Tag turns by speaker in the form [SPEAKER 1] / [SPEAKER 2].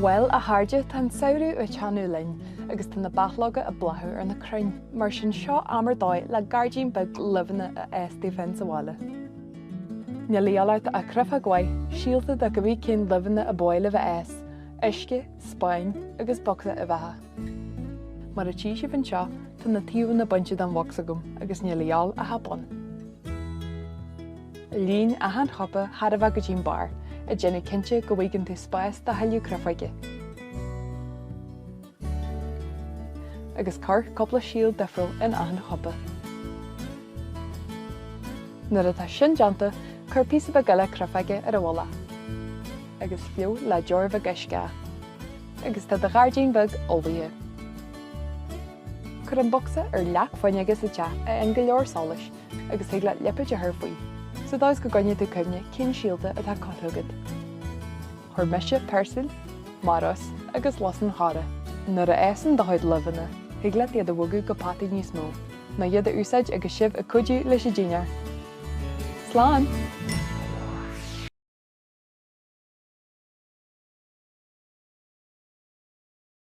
[SPEAKER 1] Bhuel, a chairde, tá an samhradh ag teannadh linn agus tá na bachlóga ag bláthú ar na crainn, mar sin seo am ar dóigh le gairdín beag luibheanna a fhás daoibh féin sa bhaile. Níl a dhíobháil ort ach créafóg mhaith, síolta de cibé cén luibheanna ab áil libh a fhás, uisce, spáin agus bocsa uibheacha. Mar a tchí sibh anseo, tá na taobhanna bainte den bhocsa agam agus níl a dhíobháil ach an bun. Líon achan chupa chóir a bheith go dtí'n barr, ag déanamh cinnte go bhfaigeann tú spás do thuilleadh créafóige. Agus cuir cúpla síol difriúil in achan chupa. Nuair atá sin déanta, cuir píosa beag eile créafóige ar a mhullach. Agus fliuch le deoir bheag uisce é. Agus tá do ghairdín beag ullmhaithe. Cuir an bocsa ar leac fuinneoige sa teach a fhaigheann go leor solais agus thig leat lipéid a chur faoi, sa dóigh is go gcoinneoidh tú cuimhne cén síolta atá curtha agat. Chuir mise peirsil, maros agus lus an choire. Nuair a fhásann do chuid luibheanna, thig leat iad a bhogadh go potaí níos mó, nó iad a úsáid agus sibh ag cuidiú leis an dinnéar. Slán!